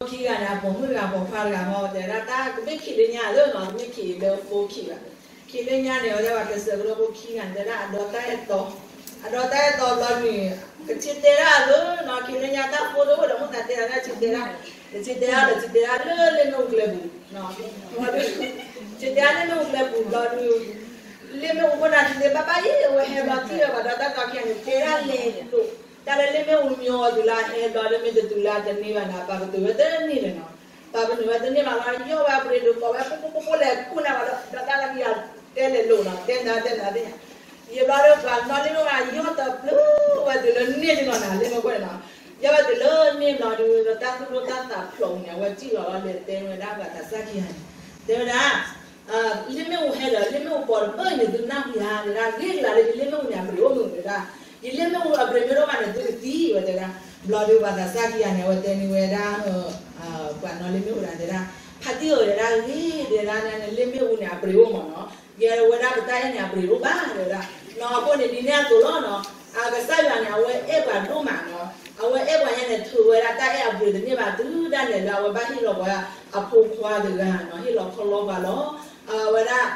ဖိခံဂၤန့ၣ် အပိာ်မုၣ်တဂၤပိာ်ခွါတဂၤမ့ၢ် တဲဝဲဒၣ်တၢ်ကမ့ၢ်ခံလၢညါလၢနီၤ တမ့ၢ်ခံလၢဖိခံဘၣ်. ခံလၢညါန့ၣ် အဝဲဒၣ်ပှၤကျဲးစၢးကဒီးဖိခံဂၤန့ၣ် တဲဝဲဒၣ်အဒီတၢ်အဲၣ်တီ, အဒီတၢ်အဲၣ်တီဘျီန့ၣ် ကဆ့တဲဒၣ်အသိးနီၤ ခံလၢညါတၢ်ဖိတအိၣ်ဒီး မိၣ်သးတဲဒၣ်ဆ့တဲဒၣ်, ဆ့တဲဒၣ်ဒီးဆ့တဲဒၣ်လၢလ့မ့ၣ်အူကျဲပူၤ ဆ့တဲဒၣ်လၢလ့မ့ၣ်အူကျဲပူၤဘျီဒီး လ့မ့ၣ်အူဖိန့ၣ် ဆ့တဲဘၣ်ဘၣ်အံၤ အဝဲဟဲဘျီထံၣ်ဝဲပှၤဒီတၢ်တီခံဂၤန့ၣ် တဲဒၣ်လဲၤလိာ် တၢ်လၢလ့မ့ၣ်အူမံအီၤတုၤလၢဟဲဘျီဒီး မ့ၢ်တတုၤလၢတန့ၢ်ဘၣ်န့ၣ် ပာ်ပတုာ်ဝဲတန့ၢ်လၢၤနီၤ. ပာ်ပတုာ်ဝဲတန့ၢ်ဘၣ်လီၤ ယီၢ်ဝဲအပှ့ၤဒုးကိးဝဲ ဖိဖိဖိဖိလဲၤခူၣ်န့ၢ်ဝဲဒီး ဒီတၢ်လၢကယၤတဲလဲၤလိာ်နီၤ တဲနၤတဲနၤသ့ၣ်ညါ ယဘျီဒီးပှၤနီၣ်လ့မ့ၣ်အူ ယီၢ်တပျုာ်ဝဲတုၤလၢန့ၢ်တနီၤနၤ လ့မ့ၣ်အူန့ၣ်နီၤ. ယီၢ်ဝဲတုၤလၢန့ၢ်ဘျီဒီး တၢ်သူၣ်ဒိၣ်တၢ်သးဖျိးန့ၣ် အဝဲစံၣ်လီၤလီၤလဲၤတဲဝဲဒၣ်ပှၤသးစၢ်ခံဂၤန့ၣ် တဲဝဲဒၣ် လ့မ့ၣ်အူဟဲဒီး လ့မ့ၣ်အူပိာ်တဘၣ်အံၤန့ၣ် သုနၢ်ဟူဧါ တဲဒၣ် ဂ့ၤကလၤလၢယလ့မ့ၣ်အူန့ၣ် အပှ့ၤအိၣ်မုာ်တဲဒၣ် ယလ့မ့ၣ်အူအပှ့ၤမ့ၢ်တအိၣ်ဘၣ်န့ၣ် သုကသံဝဲတဲဒၣ်. ဘျီဒီးပှၤသးစၢ်ခံဂၤန့ၣ် အဝဲတဲန့ၢ်ဝဲဒၣ် ပှၤနီၣ်လ့မ့ၣ်အူဒၣ်တဲဒၣ် ဖါတံၢ်ဧၢတဲဒၣ် ဂ့ၤတဲဒၣ်န့ၣ် လ့မ့ၣ်အူန့ၣ် အပှ့ၤအိၣ်မးနီၤ ယဲဝဲဒၣ်ပတၢ်အဲၣ်န့ၣ် အပှ့ၤတအိၣ်ဘၣ်တဲဒၣ်. နီၢ်အဃိန့ၣ် ဒ်န့ၣ်အသိးလီၤနီၤ အကစၢ်ယွၤန့ၣ် အဝဲအဲၣ်ပှၤဒိၣ်မးနီၤ အဝဲအဲၣ်ပှၤညါန့ၣ် ထုးဝဲဒၣ်တၢ်အဲၣ်အပှ့ၤတန့ၢ်ဘၣ် တုၤဒၣ်လဲာ်လၢအဝဲဘၣ်ဟ့ၣ်လီၤပှၤအဖိခွါတဂၤနီၤ ဟ့ၣ်လီၤခီလီပှၤလီၤ အဝဲဒၣ်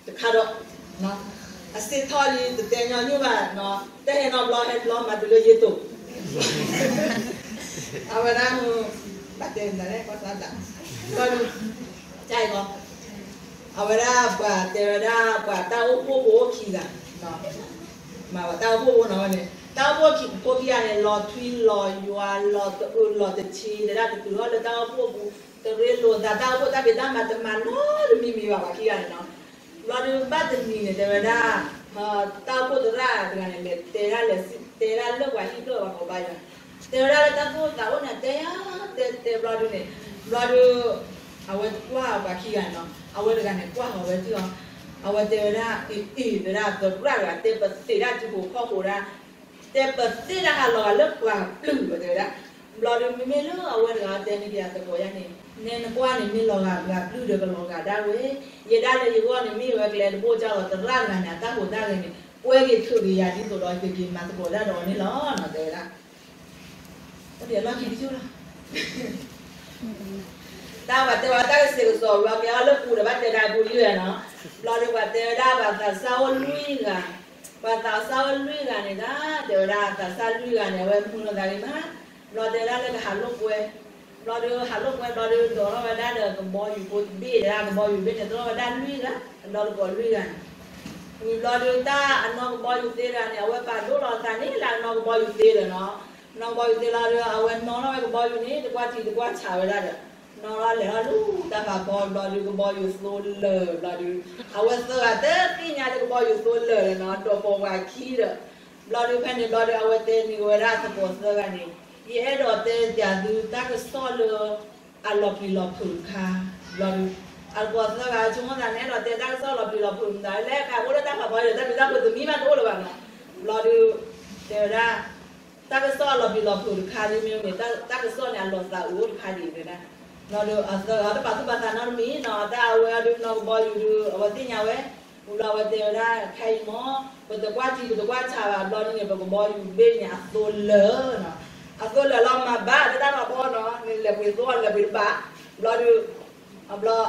တခါဒီး အစ့ၢ်ထီၣ်လံ တတဲညီနုၢ်ဘၣ်နီၤ တဟဲနီတဘျီဟဲတဘျီမၤတုၤလၢယ့တိာ် အဝဲဒၣ် ဘၣ်တဲနၤလဲၣ် ကွၢ်စၢ်တၢ် ဘျီဒုး ကၢ်အံၤကီး အဝဲဒၣ်ပှၤတဲဝဲဒၣ် ပှၤတၢ်အိၣ်ဖှိၣ်ဖိအိၣ်ခံဂၤ မ့ၢ်ပှၤတၢ်အိၣ်ဖှိၣ်ဖိနီၤဝဲန့ၣ် တၢ်အိၣ်ဖှိၣ်ဖိခံဂၤန့ၣ် လီၤထွံလီၤယွၤ လီၤတအုးလီၤတဆံ တဲဒၣ်တတုၤထီၣ်လၢတၢ်အိၣ်ဖှိၣ်ပူၤ တရ့လိာ်သး တၢ်အိၣ်ဖှိၣ်တၢ်ဖံးတၢ်မၤတမၤနီတမံၤမံၤဘၣ် ပှၤခံဂၤန့ၣ်နီၤ ဘျီဒုးဘၣ်တနံၤန့ၣ် တဲဝဲဒၣ် တၢ်အိၣ်ဖှိၣ်သရၣ်တဂၤန့ၣ် လဲၤတဲဒၣ်လဲၤစံး တဲဒၣ်လၢပှၤဟံၣ်ဖျၢၣ်ပှၤကိးဘါယွၤ တဲဝဲဒၣ်လၢတၢ်သူၣ်သးအိၣ်န့ၣ် တဲယၤ တဲတဲဘျီဒုးန့ၣ် ဘျီဒုး အဝဲကွၢ်ပှၤခံဂၤန့ၣ်နီၤ အဝဲတဂၤန့ၣ် ကွၢ်ဃီၤဝဲထံၣ်အီၤ အဝဲတဲဝဲဒၣ် အ့ အ့ တဲဒၣ် သရၣ်တဂၤ တဲပသ့ၣ်ဒၣ်ထံဖိကီၢ်ဖိဒၣ် တဲပသ့ၣ်ဒၣ်ဟးလီၤဂာ်လၢပှၤပျုၢ်ဝဲတဲဝဲဒၣ် ဘျီဒုးမ့မ့ၢ်လၢအဝဲတဂၤတဲန့ၣ်က့ၤအသကိးယါန့ၣ် နဲနကွၢ်န့ၣ် မ့ၢ်လီၤဂာ်ပှၤပျုၢ်ဒီးကလီၤဂာ်ဒၣ်ဝဲ ယဲဒၣ်လၢယဂီၢ်န့ၣ် မ့ၢ်ဝဲကျဲတဘိၣ်ကၢ်လီၤ သရၣ်တဂၤန့ၣ် အတၢ်ဟူးတၢ်ဂဲၤန့ၣ် ကွဲက့ၤထုးက့ၤယၤဒ်သိးဒီး ယကက့ၤမၤသကိးတၢ်ဒီးအီၤန့ၣ်လီၤနီၤ တဲဝဲဒၣ် အိၣ်ဒံးအလီၢ်ခံတကၠိၢ်လီၤ တၢ်ပှၤတဲဝဲတၢ်ကစ့ၢ်ကစီးဘျီ ကဲအီၤလၢပူၤဒီးဘၣ်တဲဒၣ်ပူၤလံဝဲနီၤ, ဘျီဒီးပှၤတဲဝဲဒၣ်ပှၤသးစၢ်အိၣ်လွံၢ်ဂၤ, ပှၤသးစၢ်အိၣ်လွံၢ်ဂၤန့ၣ်ဒၣ် တဲဝဲဒၣ်သးစၢ်လွံၢ်ဂၤန့ၣ် အဝဲမုာ်လိာ်သးဂ့ၤမး, ဘျီတဲဝဲဒၣ်လၢကဟးလိာ်ကွဲ, ဘျီဒီးဟးလိာ်ကွဲဘျီဒီးဒိးထီၣ်ဝဲဒၣ်ဒီးကဘီယူၤဖိတဘ့ၣ် တဲဒၣ်ကဘီယူၤဘ့ၣ်န့ၣ် သီၣ်ထီၣ်ဝဲဒၣ်လွံၢ်ဂၤ, အဒီတကိးလွံၢ်ဂၤန့ၣ် ဝံၤဘျီဒီးတၢ်အနီၢ်ကဘီယူၤသ့တဂၤန့ၣ် အဝဲပာ်ဒိၣ်လီၤအသးန့ၣ်လၢအနီၢ်ကဘီယူၤသ့ဒီးနီၤ, နီၢ်ကဘီယူၤသ့လီၤဒီး အဝဲနီၣ်ထီၣ်ဝဲကဘီယူၤန့ၣ် တကွၢ်ထံတကွၢ်ဆးဝဲဒၣ်ဒီး နီၣ်ထီၣ်လဲၤထီၣ်လၢတၢ်ဖးဖီဘျီဒီးကဘီယူၤသိလၢာ်ဘျီဒီး အဝဲသၢဂၤတသ့ၣ်ညါလၢကဘီယူၤသိလၢာ်ဒီးနီၤ ဒီးပိာ်ပှၤခံဒီး ဘျီဒီးဖဲန့ၣ်ဘျီဒီး အဝဲတဲန့ၢ်ဝဲဒၣ်သကိးသၢဂၤန့ၣ် ယအဲၣ်ဒိးတဲပၠးသုတၢ်ကစီၣ်လၢ အလီၤပျံၤလီၤဖုးတခါ, ဘျီဒီး အသကိးသၢဂၤဆိကမိၣ်သးန့ၣ် အဲၣ်ဒိးတဲတၢ်ကစီၣ်လီၤပျံၤလီၤဖုးမတၤလဲၣ် ခးအိၣ်လၢတၢ်ဖးဖီဒီး တၢ်ပျံၤတၢ်ဖုးတမံၤဘၣ်တအိၣ်လၢၤဘၣ်နီၤ, ဘျီဒီး တဲဝဲဒၣ် တၢ်ကစီၣ်အလီၤပျံၤလီၤဖုးတခါလံမ့ၢ်န့ၣ် တၢ်ကစီၣ်န့ၣ် အလီၤသးအုးအိၣ်တခါဒံးတဲဒၣ်, ဘျီဒီး အသၢဂၤတပာ်သူၣ်ပာ်သးနီတမံၤနီၤ တၢ်အဝဲအဒုးနီၢ်ကဘီယူၤဒုး အဝဲသ့ၣ်ညါဝဲ, ဘျီအဝဲတဲဝဲဒၣ် ခဲအံၤမ့ၢ် ပတကွၢ်ထံပတကွၢ်ဆးဘၣ် ဘျီဒ်န့ၣ် ပကဘီယူၤဘ့ၣ်န့ၣ် အသိလၢာ်နီၤ, အသိလၢာ်လီၤမၤဘၣ် တၢ်တၢ်ဖးဖီနီၤ နလဲၤပှ့ၤသိလၢပှ့ၤတဘၣ်, ဘျီဒီး အဘျီ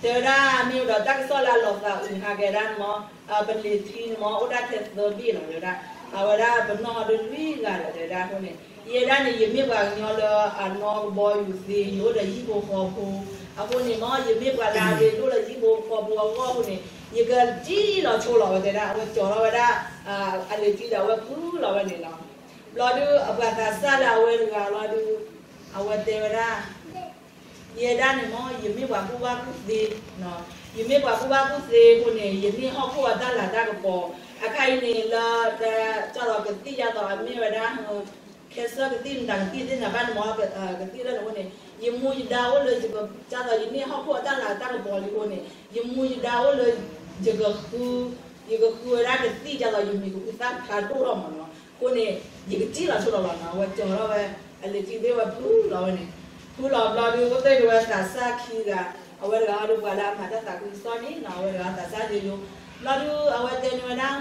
တဲဝဲဒၣ်မ့ၢ်ဝဲဒီးတၢ်ကစီၣ်လၢအလီၤသးအုးဟးကဲဒၣ်န့ၣ်မ့ၢ် ပလံၤထံန့ၣ်မ့ၢ် အိၣ်ဒၣ်ထဲသၢဘ့ၣ်လီၤတဲဝဲဒၣ်, အဝဲဒၣ်ပနီၣ်အီၤဒုးလွံၢ်ဂၤဒီးတဲဝဲဒၣ်အဃိန့ၣ် ယဲဒၣ်န့ၣ် ယမ့ၢ်ပှၤကညီလၢအနီၢ်ကဘီယူၤသ့ ယအိၣ်ဒီးဟံၣ်ဖိဃီဖိ, အဃိန့ၣ်မ့ၢ် ယမ့ၢ်ပှၤလၢအရ့ဒိၣ်လၢဟံၣ်ဖိဃီဖိအဂီၢ်အဃိန့ၣ် ယကစံၣ်လီၤဆိလီၤဝဲတဲဒၣ် အဝဲကၠီၤထီၣ်ဝဲဒၣ် အလံၤထံဒီးအဝဲဖုလီၤဝဲန့ၣ်လီၤ, ဘျီဒုးအပှၤသးစၢ်လၢအဝဲတဂၤလီၤဒုး အဝဲတဲဝဲဒၣ် ယဲဒၣ်န့ၣ်မ့ၢ် ယမ့ၢ်ပှၤကူၣ်ဘၣ်ကူၣ်သ့, ယမ့ၢ်ပှၤကူၣ်ဘၣ်ကူၣ်သ့အဃိန့ၣ် ယန့ၢ်ဟီၣ်ခိၣ်အတၢ်လၤတၢ်ကပီၤ, အခါအံၤန့ၣ်လၢ ကၢ်သိးကသံၣ်ယါသိးအမ့ၢ်ဝဲဒၣ် ခဲစၢၣ်ကသံၣ်မတၤကသံၣ်သ့ၣ်န့ၣ် ဘၣ်န့ၣ်မ့ၢ် ကသံၣ်လၢန့ၣ်အဃိန့ၣ် ယမူယဒါအိၣ်လၢ ကၢ်သိးယန့ၢ်ဟီၣ်ခိၣ်အတၢ်လၤတၢ်ကပီၤလံအဃိန့ၣ် ယမူယဒါအိၣ်လၢ ယကဃု ယကဃုဝဲဒၣ်ကသံၣ် ကၢ်သိးယမံၤကဃုသၣ်ဖျါဒိၣ်ထီၣ်မးနီၤ, အဃိန့ၣ် ယကစံၣ်လီၤဆိလီၤလီၤနီၤ, အဝဲကၠီၤထီၣ်ဝဲ အလံၤထံသ့ၣ်ဝဲဖုလီၤဝဲန့ၣ်, ဖုလီၤဘျီဒုး အိၣ်သ့ၣ်ဒုးဝဲသးစၢ်ခံဂၤ, အဝဲတဂၤအီၤဒုးပှၤလၢအမၤတၢ်သးခုကစီၣ်န့ၣ်နီၤ, အဝဲတဂၤသးစၢ်ဒ့ယိ, ဘျီဒုး အဝဲတဲန့ၢ်ဝဲဒၣ်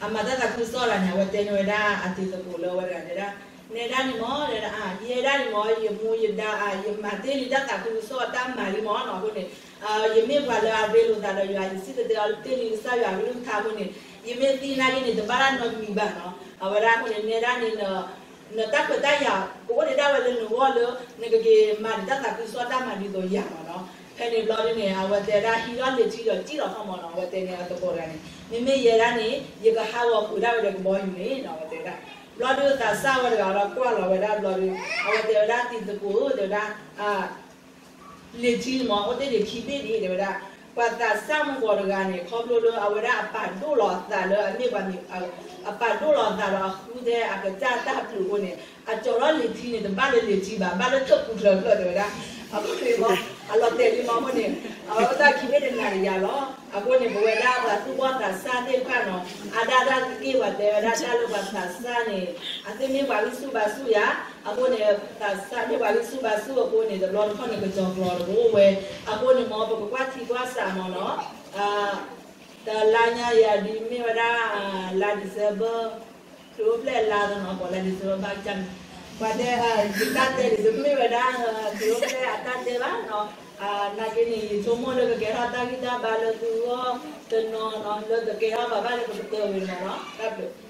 အမၤတၢ်သးခုကစီၣ်တဂၤန့ၣ် အဝဲတဲန့ၢ်ဝဲဒၣ်အတံၤသကိးလၢအဝဲတဂၤတဲဒၣ် နဲဒၣ်န့ၣ်မ့ၢ် တဲဒၣ် ယဲဒၣ်န့ၣ်မ့ၢ် ယမူယဒါ ယမၤတ့ၢ်လံတၢ်သးခုကစီၣ်တၢ်မၤလံမ့ၢ်နီၤ. အဃိန့ၣ် ယမ့ၢ်ပှၤလၢအရ့လိာ်သးဒီးယွၤ ယစံၣ်တဲၤတဲလီၤတ့ၢ်လံကစၢ်ယွၤအကလုၢ်ကထါအဃိန့ၣ် ယမ့ၢ်သံနာ်က့န့ၣ် တဘၣ်တၢ်နီတမံၤဘၣ်နီၤ. အဝဲဒၣ်အဃိန့ၣ် နဲဒၣ်န့ၣ် နတၢ်ခွဲးတၢ်ယာ် ကအိၣ်ဒံးဒၣ်ဝဲလၢနဂီၢ်လၢ နကက့ၤမၤဒံးတၢ်သးခုကစီၣ်တၢ်မၤဒ်သိးယၤမ့ၢ်နီၤ. ဖဲန့ၣ်ဘျီဒုန့ၣ် အဝဲတဲဒၣ်ဟံးထီၣ်လံာ်ထံဒီးစံၣ်လီၤထီၣ်မ့ၢ်နီၤ. အဝဲတဲန့ၣ်အသကိးတဂၤန့ၣ် မ့မ့ၢ်ယဲဒၣ်န့ၣ် ယကဟးဂီၤဃုာ်ဒၣ်ဝဲဒီးကဘီယူၤန့ၣ်နီၤ အဝဲတဲဒၣ်. ဘျီဒုသးစၢ်ဝဲတဂၤဒီးကွၢ်လီၤဝဲဒၣ်ဘျီဒု အဝဲတဲဝဲဒၣ်တံၤသကိးဧၢ တဲဝဲဒၣ် လံာ်ထံန့ၣ်မ့ၢ် အိၣ်တ့ၢ်ဒံးခံဘ့ၣ်ဒံး တဲဝဲဒၣ်. ပှၤသးစၢ်မုၢ်ဂီၤတဂၤန့ၣ် ခီဖျိလၢအဝဲဒၣ်အပာ်ဒိၣ်လီၤအသးလၢအမ့ၢ်ပှၤမံၤ အပာ်ဒိၣ်လီၤအသးဒီးအဃုထဲအကစၢ်တၢ်ပျုၤအဃိန့ၣ် အကၠီၤထီၣ်လံာ်ထံန့ၣ် တဘၣ်လၢလံာ်ထံဘၣ် ဘၣ်လၢထၢၣ်ပူၤချၢဖျၢၣ်တဲဝဲဒၣ်. အဃိန့ၣ် အလီၤတဲာ်လံမ့ၢ်အဃိန့ၣ် အဝဲအိၣ်တ့ၢ်ခံဘ့ၣ်တနၤတယၤလီၤ. အဃိန့ၣ် ပဝဲဒၣ်ပှၤသူၣ်ဘီၣ်သးစၢ်သ့ၣ်တဖၣ်နီၤ အါဒၣ်တၢ်က့ၢ်ပှၤတဲဝဲဒၣ်တၢ်လၢပှၤသးစၢ်န့ၣ် အသ့ၣ်မ့ၢ်ပှၤဂံၢ်ဆူၣ်ဘါဆူၣ်ယၤ အဃိန့ၣ် သးစၢ်မ့ၢ်ပှၤဂံၢ်ဆူၣ်ဘါဆူၣ်အဃိန့ၣ် တဘျီတခီၣ်န့ၣ် ကကၠီၤကျီၤတကအိၣ်ဝဲ. အဃိန့ၣ်မ့ၢ် ပကကွၢ်ထံကွၢ်စးမ့ၢ်နီၤ တလါညါယၤဒ်မ့ၢ်ဝဲဒၣ် လါ December ခရံာ်အိၣ်ဖျဲၣ်အလါသနီၤ ပှၤလါ December ဘၣ်ကၢ်န့ၣ် ပှၤတဲ ယတၢ်တဲဒ်သိးမ့ၢ်ဝဲဒၣ် ခရံာ်အိၣ်ဖျဲၣ်အတၢ်တဲဘၣ်နီၤ. နာ်က့န့ၣ် ယဆိကမိၣ်လၢကကဲထီၣ်တၢ်ဂံၢ်တၢ်ဘါလၢသုဂီၢ်တနီၤနီၤ လၢကကဲထီၣ်ဘၣ်ဘၣ်လၢပကတၢၢ်ဝဲန့ၣ်မ့ၢ်နီၤ တၢ်ဘျုး